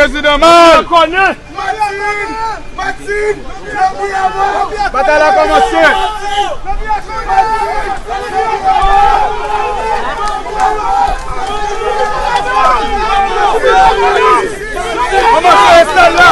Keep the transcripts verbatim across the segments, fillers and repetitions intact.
Prezidan Mal! Batay la kòmanse! Kòmanse estad la!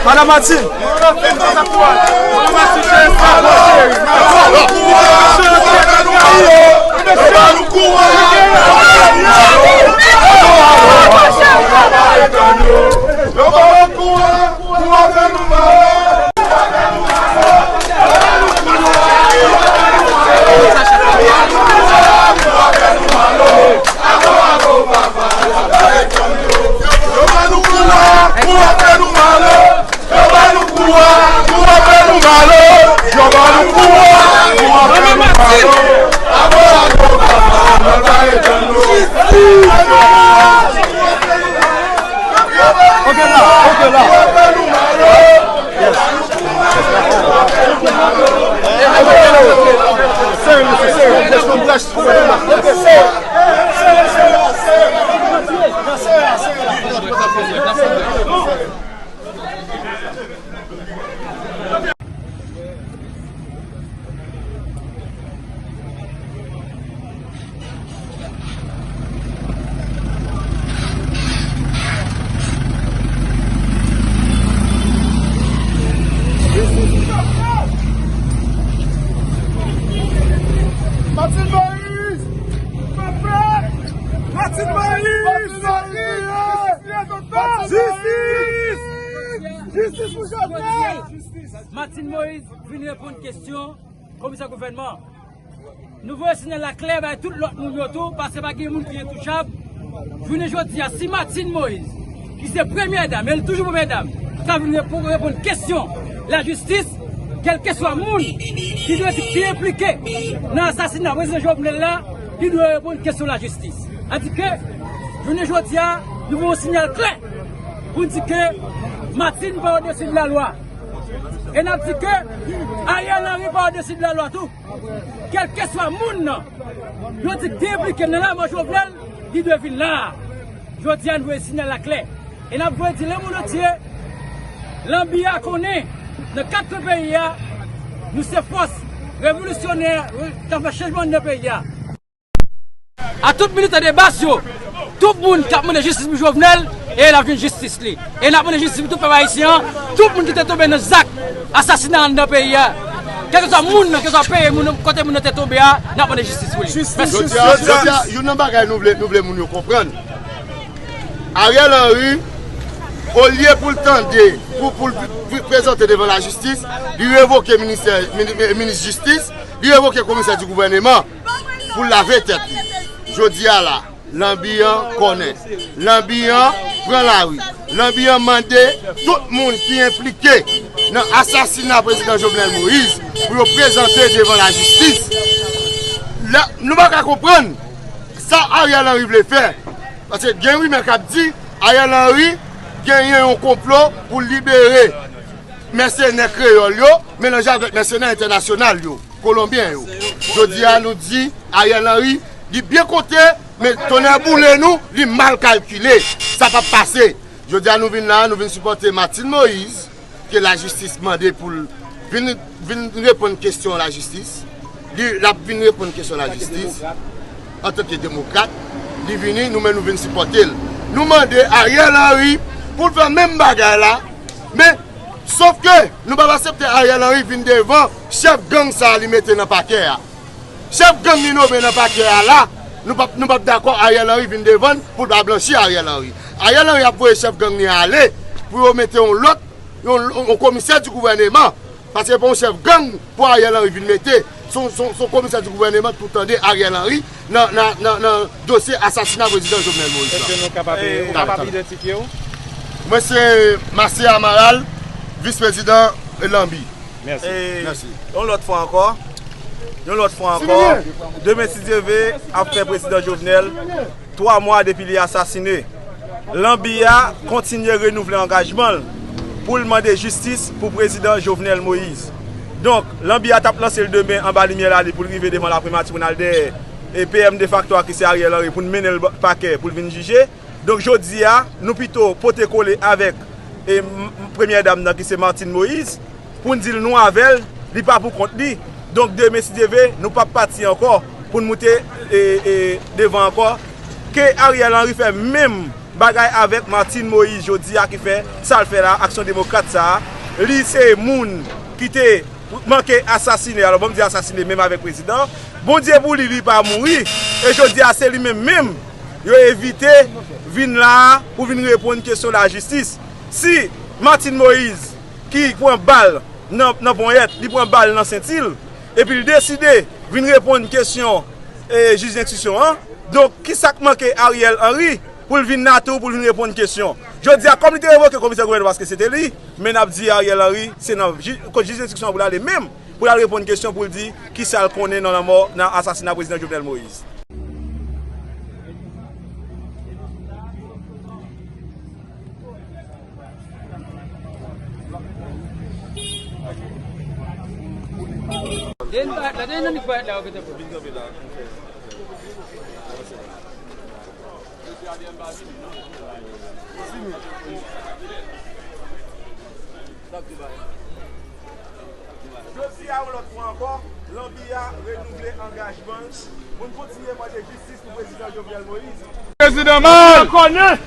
Madan Martine. Ok la, ok la. Yes. Seriously, seriously. Let's go, let's go. Martine Moïse! Martine Moïse! Jistis! Jistis pou Jovenel! Martine Moïse vin reponn kesyon komisè gouvènman. Nou voye siyal la klè bay tout lòt moun yo tou, paske pa gen moun ki entouchab. Jounen jodi a, si Martine Moïse, ki se premyè dam, e l toujou premyè dam, ta vin repo-, reponn kesyon lajistis, kèlkeswa moun ki dwe di ki enplike nan asasina prezidan Jovenel la, li dwe reponn kesyon lajistis. Sa di ke, jounen jodi a, nou voye yon siyal klè pou n di ke Martine pa odesi de lalwa. E n ap di ke Ariel Henry pa odesi de lalwa tou. Kèlkeswa moun nan, yo di ki te enplike nan lanmò Jovenel, li dwe vin la a. Jodi a, nou voye siyal la klè. E n ap voye di lemonn antye, lanbi a konnen, nan kat kwen peyi a, nou se fòs revolisyonè, k ap fè chanjman nan peyi a. A tout militan de baz yo, tout moun k ap mande jistis pou Jovenel, e l ap jwenn jistis li. E n ap mande jistis pou tout pèp ayisyen an, tout moun ki te tonbe nan zak asasina anndan peyi a. Kèlkeswa moun nan, kèlkeswa peyi moun, kote moun nan te tonbe a, n ap mande jistis pou li. Mèsi. Jodi a, jodi a, youn nan bagay nou vle, nou vle moun yo konprann. Ariel Henry, olye pou l tande, pou, pou l pre-, prezante devan lajistis, li revoke ministè, mini-, minis jistis, li revoke komisè di gouvèneman pou l lave tèt li. Jodi a la, lanbi an konnen. Lanbi an pran lari. Lanbi an mande tout moun ki enplike nan asasina prezidan Jovenel Moïse pou yo prezante devan lajistis. La, nou pa ka konprann sa Ariel Henry vle fè. Paske gen rimè k ap di Ariel Henry genyen yon konplo pou libere mèsenè kreyòl yo, melanje avèk mèsenè entènasyonal yo, kolonbyen yo. Jodi a, nou di Ariel Henry, li byen konte, men tonnè boule nou, li mal kalkile. Sa p ap pase. Jodi a, nou vin la, nou vin sipòte Martine Moïse, ke lajistis mande pou l vin, vin reponn kesyon lajistis. Li, l ap vin reponn kesyon lajistis antanke demokrat. Li vini, nou menm nou vin sipòte l. Nou mande Ariel Henry pou l fè menm bagay la, men sòf ke nou p ap aksepte Ariel Henry vin devan chèf gang sa a li mete nan pakè a. Chèf gang li nome nan pakè a la, nou p ap, nou p ap dakò Ariel Henry vin devan l pou l pa blanchi Ariel Henry. Ariel Henry ap voye chèf gang li ale pou yo mete yon lòt, yon, yon komisè di gouvèneman. Paske se pa yon chèf gang pou Ariel Henry vin mete. Se yon, se yon, se yon komisè di gouvèneman ki tande Ariel Henry nan, nan, nan, nan dosye asasina prezidan Jovenel Moïse la. Èske nou kapab, eh, ou kapab idantifye w? Mwen se Marcel Amaral, Vis prezidan Lanbi. Mèsi. E yon lòt fwa ankò, yon lòt fwa ankò, demen, si Dye ve, ap fè prezidan Jovenel twa mwa depi li asasine. Lanbi a kontinye renouvle angajman l pou l mande jistis pou prezidan Jovenel Moïse. Donk, Lanbi a t ap lanse l demen anba limyè la li pou l rive devan laprimati pou n al dèyè e P M defakto a ki se Ariel Henry pou n mennen l pakè pou l vin jije. Donk, jodi a, nou pito pote kole avèk e m- m- premyè dam nan ki se Martine Moïse pou n di l nou avè l, li pa pou kont li. Donk, demen, si Dye ve, nou p ap pati ankò pou n moute e, e, devan ankò. Ke Ariel Henry fè menm bagay avèk Martine Moïse jodi a ki fè sa l fè la, Aksyon Demokrat sa a. Li se moun ki te manke asasine, alò, ban m di asasine menm avèk prezidan. Bondye pou li, li pa mouri. E jodi a, se li menm menm yo envite vin la a pou vin reponn kesyon lajistis. Si Martine Moïse ki pran bal nan, nan ponyèt, li pran bal nan senti l, epi l deside vin reponn kesyon e, jij enstriksyon an, donk, ki sa k manke Ariel Henry pou l vin la tou, pou l vin reponn kesyon? Jodi a, kòm li te revoke komisè gouvènman paske se te li, men n ap di Ariel Henry, se nan jij- kot jij enstriksyon an pou l ale menm, pou l al reponn kesyon, pou l di ki sa l konnen nan lanmò, nan asasina prezidan Jovenel Moïse. Jodi a, yon lòt fwa ankò, Lanbi a renouvle angajman l pou n kontinye mande jistis pou prezidan Jovenel Moïse. Prezidan Mal! Martine!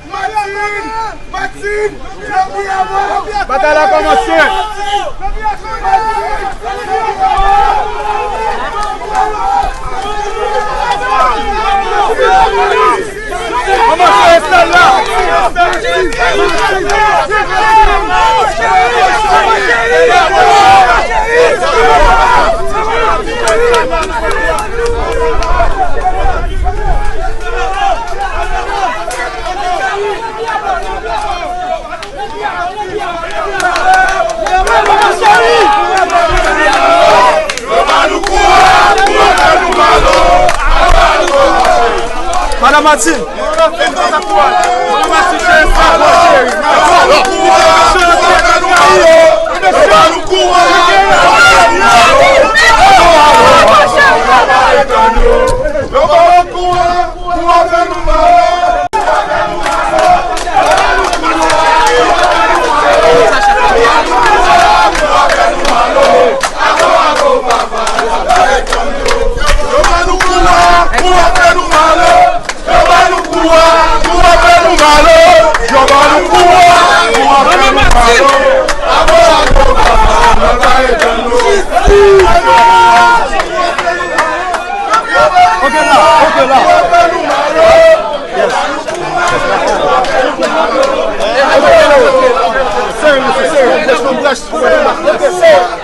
Martine! Batay la kòmanse! Kòmanse, Estelle la! Madame Martine. Yo ba nou kouraj pou w ap fè nou mal. Yo ba nou kouraj pou w ap fè nou mal. Yo ba nou kouraj pou w ap fè nou mal. Avan avan papa, nou pa etann nou. Ok la, ok la. Yes. Sérieux, sérieux.